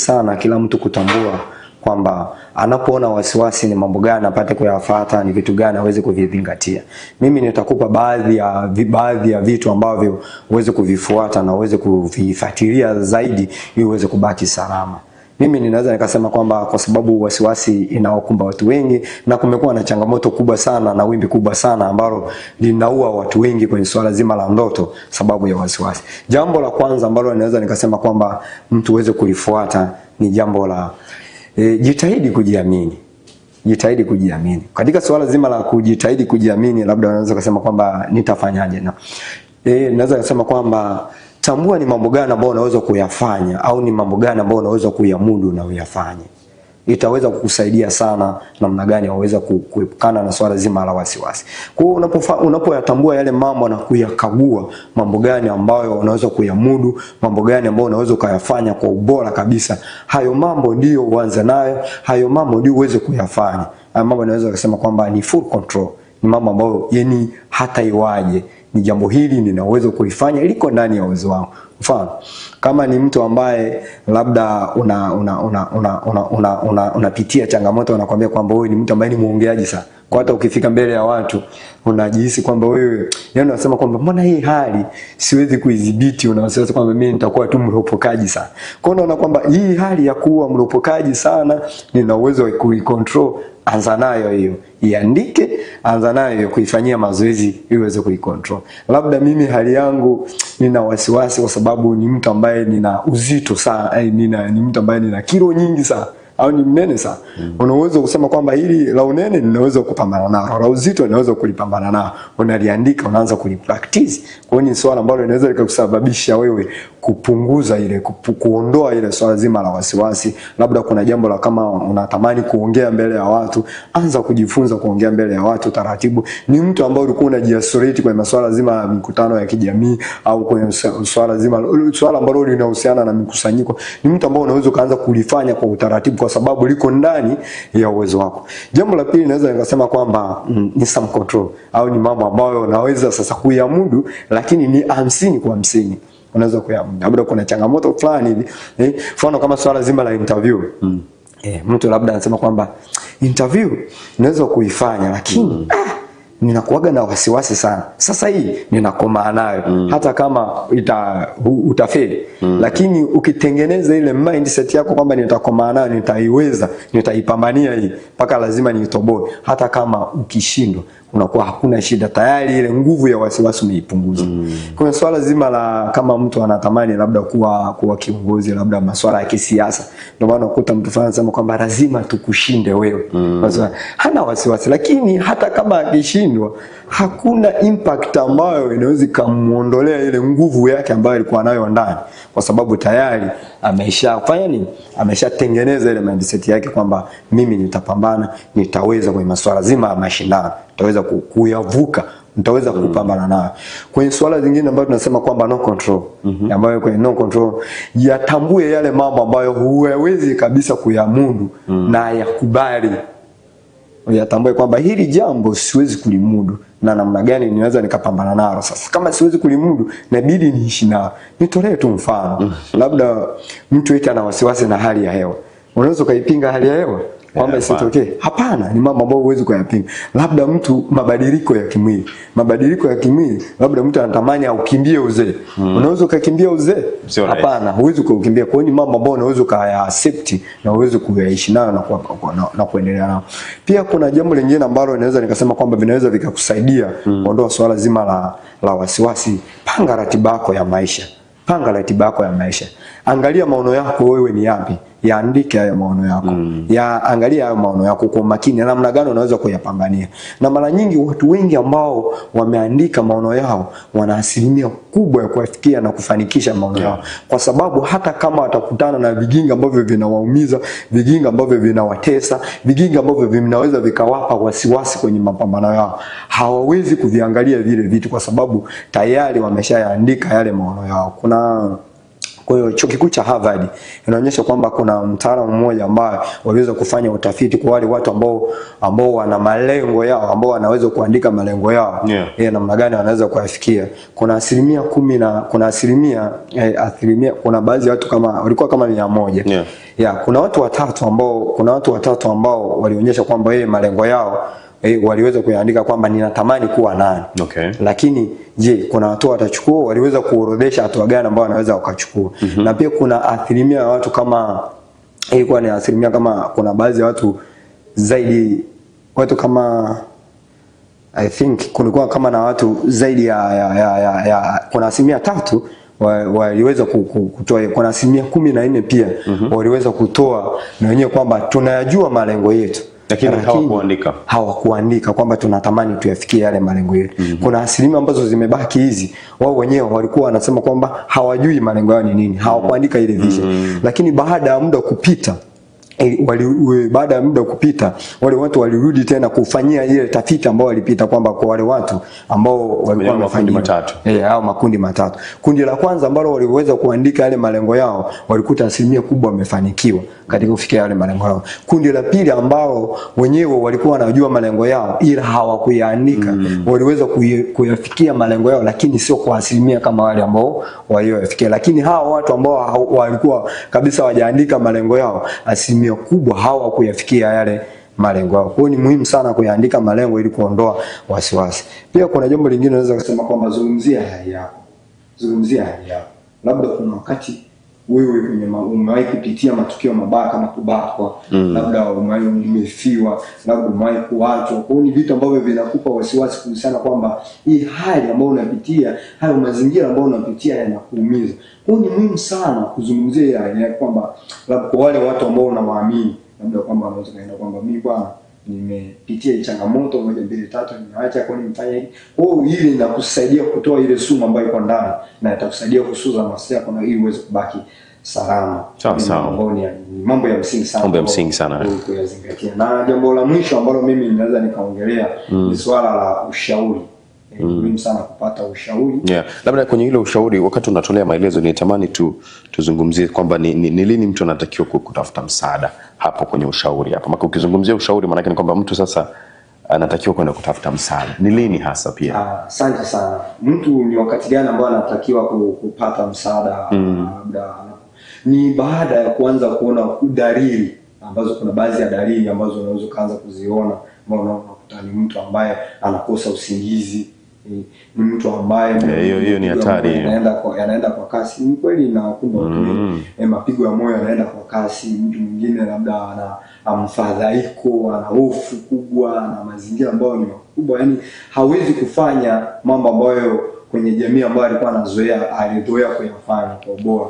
Sana kila mtu kutambua kwamba anapoona wasiwasi ni mambo gani apate kuyafuata, ni vitu gani aweze kuvizingatia. Mimi nitakupa baadhi ya vitu ambavyo uweze kuvifuata na uweze kuvifuatilia zaidi ili uweze kubaki salama. Mimi ninaweza nikasema kwamba kwa sababu wasiwasi inawakumba watu wengi na kumekuwa na changamoto kubwa sana na wimbi kubwa sana ambalo linaua watu wengi kwenye swala zima la ndoto sababu ya wasiwasi. Jambo la kwanza ambalo ninaweza nikasema kwamba mtu uweze kulifuata ni jambo la jitahidi kujiamini. Jitahidi kujiamini. Katika swala zima la kujitahidi kujiamini, labda unaweza kusema kwamba nitafanyaje? Na naweza kusema kwamba tambua ni mambo gani ambayo unaweza kuyafanya au ni mambo gani ambayo unaweza kuyamudu na uyafanye. Itaweza kukusaidia sana namna gani waweza kuepukana na swala zima la wasiwasi. Kwa hiyo unapoyatambua yale mambo na kuyakagua, mambo gani ambayo unaweza kuyamudu, mambo gani ambayo unaweza ukayafanya kwa ubora kabisa, hayo mambo ndiyo uanze nayo, hayo mambo ndio uweze kuyafanya. Hayo mambo naweza kusema kwamba ni full control, ni mambo ambayo yani hata iwaje, ni jambo hili nina uwezo kulifanya, liko ndani ya uwezo wangu. Mfano, kama ni mtu ambaye labda una una una una una una una unapitia changamoto, wanakuambia kwamba wewe ni mtu ambaye ni muongeaji sana. Kwa hata ukifika mbele ya watu unajihisi kwamba wewe, yani unasema kwamba mbona hii hali siwezi kuidhibiti, una wasiwasi kwamba mimi nitakuwa tu mropokaji sana. Kwa hiyo unaona kwamba hii hali ya kuwa mropokaji sana nina uwezo wa kuicontrol, anza nayo hiyo, iandike, anza nayo hiyo kuifanyia mazoezi ili uweze kuicontrol. Labda mimi hali yangu nina wasiwasi kwa sababu ni mtu ambaye nina uzito sana, ni mtu ambaye nina kilo nyingi sana au ni mnene sana. Una uwezo kusema kwamba hili la unene ninaweza kupambana nalo, la uzito ninaweza kulipambana nalo. Unaliandika, unaanza kulipractice. Kwa hiyo ni swala ambalo linaweza likakusababisha wewe kupunguza ile kuondoa ile swala zima la wasiwasi. Labda kuna jambo la kama unatamani kuongea mbele ya watu, anza kujifunza kuongea mbele ya watu taratibu. Ni mtu ambaye ulikuwa unajiisolate kwenye masuala zima ya mikutano ya kijamii au kwenye swala ambalo linahusiana na mikusanyiko, ni mtu ambaye unaweza ukaanza kulifanya kwa utaratibu kwa sababu liko ndani ya uwezo wako. Jambo la pili naweza nikasema kwamba ni some control au ni mambo ambayo unaweza sasa kuyamudu, lakini ni 50 kwa 50 unaweza kuyamudu. Labda kuna changamoto fulani hivi, mfano kama swala zima la interview. Mtu labda anasema kwamba interview naweza kuifanya, lakini ninakuwaga na wasiwasi sana. Sasa hii ninakomaa nayo hata kama utafeli, lakini ukitengeneza ile mindset yako kwamba nitakomaa nayo, nitaiweza, nitaipambania hii mpaka lazima niitoboe, hata kama ukishindwa unakuwa hakuna shida, tayari ile nguvu ya wasiwasi umeipunguza. Kuna swala zima la kama mtu anatamani labda kuwa kiongozi, labda masuala ya kisiasa, ndio maana ukuta mtu fulani anasema kwamba lazima tukushinde wewe. Sasa hana wasiwasi, lakini hata kama akishindwa hakuna impact ambayo inaweza ikamuondolea ile nguvu yake ambayo alikuwa nayo ndani, kwa sababu tayari ameshafanya nini? Ameshatengeneza ile mindset yake kwamba mimi nitapambana, nitaweza kwenye masuala zima ya mashindano, nitaweza kuyavuka, nitaweza kupambana nayo. Kwenye swala zingine ambayo tunasema kwamba no control, ambayo kwenye no control yatambue yale mambo ambayo huwezi kabisa kuyamudu na yakubali, uyatambue kwamba hili jambo siwezi kulimudu na namna gani ninaweza nikapambana nalo. Sasa kama siwezi kulimudu, inabidi niishi nalo. Nitolee tu mfano, labda mtu eti ana wasiwasi na hali ya hewa, unaweza ukaipinga hali ya hewa kwamba isitokee? Hapana, ni mambo ambayo huwezi kuyapinga. Labda mtu mabadiliko ya kimwili, labda mtu anatamani aukimbie uzee, unaweza ukakimbia uzee? Sio rahisi. Hapana, huwezi kuukimbia. Kwa hiyo ni mambo ambayo unaweza ukaya accept na uweze kuyaishi nayo na kuendelea nayo. Pia kuna jambo lingine ambalo inaweza nikasema kwamba vinaweza vikakusaidia kuondoa swala zima la wasiwasi. Panga ratiba yako ya maisha. Panga ratiba yako ya maisha. Angalia maono yako wewe ni yapi, yaandike hayo maono yako. Ya angalia hayo maono yako kwa umakini, namna gani unaweza kuyapambania. Na mara nyingi watu wengi ambao wameandika maono yao wana asilimia kubwa ya kuyafikia na kufanikisha maono yao, kwa sababu hata kama watakutana na vigingi ambavyo vinawaumiza, vigingi ambavyo vinawatesa, vigingi ambavyo vinaweza vikawapa wasiwasi kwenye mapambano yao, hawawezi kuviangalia vile vitu kwa sababu tayari wameshayaandika yale maono yao. Kuna Kwa hiyo chuo kikuu cha Harvard inaonyesha kwamba kuna mtaalamu mmoja ambaye waliweza kufanya utafiti kwa wale watu ambao wana malengo yao, ambao wanaweza kuandika malengo yao, namna gani wanaweza kuyafikia. Kuna asilimia 10 na kuna asilimia kuna baadhi ya watu kama walikuwa kama 100. Kuna watu watatu ambao walionyesha kwamba yeye malengo yao waliweza kuandika kwamba ninatamani kuwa nani. Lakini je, kuna watu watachukua, waliweza kuorodhesha hatua gani ambao wanaweza wakachukua. Na pia kuna asilimia ya watu kama ilikuwa ni asilimia kama kuna baadhi ya watu zaidi, watu kama I think kulikuwa kama na watu zaidi ya kuna 3% waliweza kutoa, kuna 14% pia waliweza kutoa na wenyewe kwamba tunayajua malengo yetu, lakini hawakuandika kwamba tunatamani tuyafikie yale malengo yetu. Kuna asilimia ambazo zimebaki hizi, wao wenyewe walikuwa wanasema kwamba hawajui malengo yao ni nini, hawakuandika ile vision. Lakini baada ya muda kupita wale watu walirudi tena kufanyia ile tafiti ambao walipita kwamba kwa wale watu ambao walikuwa makundi matatu, hao makundi matatu. Kundi la kwanza ambalo waliweza kuandika yale malengo yao walikuta asilimia kubwa wamefanikiwa katika kufikia yale malengo yao. Kundi la pili ambao wenyewe walikuwa wanajua malengo yao ila hawakuyaandika, waliweza kuyafikia malengo yao, lakini sio kwa asilimia kama wale ambao walioyafikia. Lakini hao watu ambao walikuwa kabisa hawajaandika malengo yao, asilimia kubwa hawakuyafikia yale malengo yao. Kwa hiyo ni muhimu sana kuyaandika malengo ili kuondoa wasiwasi. Pia kuna jambo lingine naweza kusema kwamba zungumzia hali yako. Zungumzia hali yako. Labda kuna wakati wewe kwenye umewahi kupitia matukio mabaya kama kubakwa, labda umewahi umefiwa, labda umewahi kuachwa. Kwa hiyo ni vitu ambavyo vinakupa wasiwasi kuhusiana kwamba hii hali ambayo unapitia, hayo mazingira ambayo unapitia yanakuumiza. Kwa hiyo ni muhimu sana kuzungumzia hali yako kwamba labda kwa wale watu ambao unawaamini, labda kwamba wanaweza kaenda kwamba mimi bwana nimepitia changamoto 1 2 3, nimeacha, kwa nini nifanye hivi? Kwa hiyo ile inakusaidia kutoa ile sumu ambayo iko ndani na itakusaidia kusuza nafsi yako na ili uweze kubaki salama. Sawa. Ni mambo ya msingi sana. Mambo ya msingi sana kuyazingatia. Na jambo la mwisho ambalo mimi ninaweza nikaongelea ni swala la ushauri. Muhimu sana kupata ushauri. Labda kwenye hilo ushauri, wakati unatolea maelezo nitamani tuzungumzie kwamba ni lini mtu anatakiwa kutafuta msaada hapo kwenye ushauri hapo. Maana ukizungumzia ushauri maana yake ni kwamba mtu sasa anatakiwa kwenda kutafuta msaada. Ni lini hasa pia? Asante sana. Mtu ni wakati gani ambao anatakiwa kupata msaada? Labda ni baada ya kuanza kuona dalili ambazo, kuna baadhi ya dalili ambazo unaweza kuanza kuziona, ambao unakuta ni mtu ambaye anakosa usingizi, ni mtu ambaye hiyo ni hatari, yanaenda kwa kasi. Ni kweli inawakumba watu wengi, mapigo ya moyo yanaenda kwa kasi. Mtu mwingine labda ana mfadhaiko, ana hofu kubwa, na mazingira ambayo ni makubwa, yani hawezi kufanya mambo ambayo kwenye jamii ambayo alikuwa anazoea, alizoea kuyafanya kwa ubora,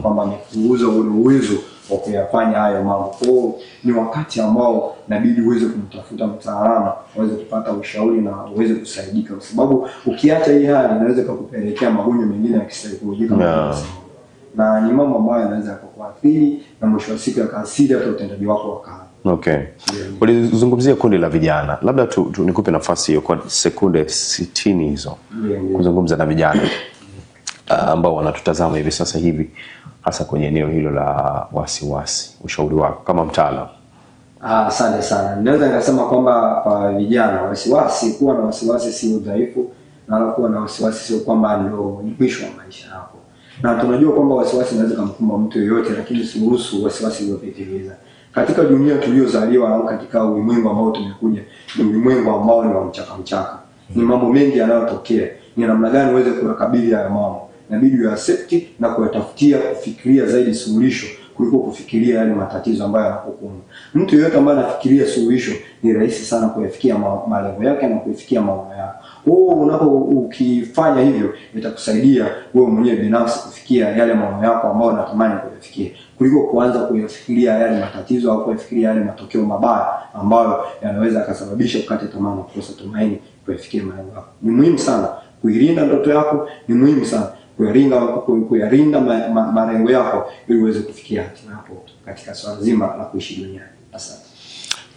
kwamba amepunguza ule uwezo wa kuyafanya hayo mambo. Kwa hiyo ni wakati ambao inabidi uweze kumtafuta mtaalamu, uweze kupata ushauri na uweze kusaidika, kwa sababu ukiacha hii hali inaweza kukupelekea magonjwa mengine ya kisaikolojia kama na ni mambo ambayo yanaweza kukuathiri na mwisho wa siku yakaathiri hata utendaji wako wa kazi. Okay. Ulizungumzia kundi la vijana. Labda nikupe nafasi hiyo kwa sekunde 60 hizo kuzungumza na vijana ambao wanatutazama hivi sasa hivi, hasa kwenye eneo hilo la wasiwasi, ushauri wako kama mtaalamu. Asante sana. Naweza nikasema kwamba kwa vijana, wasiwasi, kuwa na wasiwasi si udhaifu, na wala kuwa na wasiwasi sio kwamba ndio mwisho wa maisha yako. Na tunajua kwamba wasiwasi inaweza kumkumba mtu yeyote, lakini usiruhusu wasiwasi uliopitiliza. Katika dunia tuliyozaliwa au katika ulimwengu ambao tumekuja, ni ulimwengu ambao ni wa mchaka mchaka. Ni mambo mengi yanayotokea. Ni namna gani uweze kuyakabili haya mambo? Inabidi uyaaccept na kuyatafutia, kufikiria zaidi suluhisho kuliko kufikiria yale matatizo ambayo yanakukumba. Mtu yeyote ambaye anafikiria suluhisho ni rahisi sana kuyafikia malengo yake na kuyafikia maono yake. Wewe unapo ukifanya hivyo itakusaidia wewe mwenyewe binafsi kufikia yale maono yako ambayo unatamani kuyafikia, kuliko kuanza kuyafikiria yale matatizo au kuyafikiria yale matokeo mabaya ambayo yanaweza yakasababisha ukate tamaa na kukosa tumaini kuyafikia malengo yako. Ni muhimu sana kuilinda ndoto yako, ni muhimu sana kuyalinda malengo yako ili uweze kufikia hatima yako katika swala zima la kuishi duniani. Asante.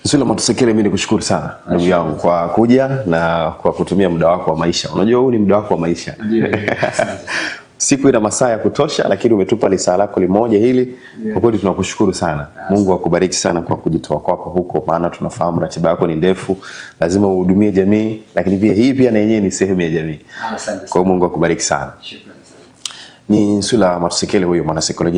Sule Matusekele, mimi nikushukuru sana ndugu yangu kwa kuja na kwa kutumia muda wako wa maisha. Unajua huu ni muda wako wa maisha. Ndio. Asante. Siku ina masaa ya kutosha, lakini umetupa lisaa lako limoja hili. Kwa kweli tunakushukuru sana. Mungu akubariki sana kwa kujitoa kwako huko, maana tunafahamu ratiba yako ni ndefu, lazima uhudumie jamii, lakini pia hii pia na yenyewe ni sehemu ya jamii. Asante. Kwa hiyo Mungu akubariki sana. Shukrani sana. Ni Sula Matusekele huyo mwanasaikolojia.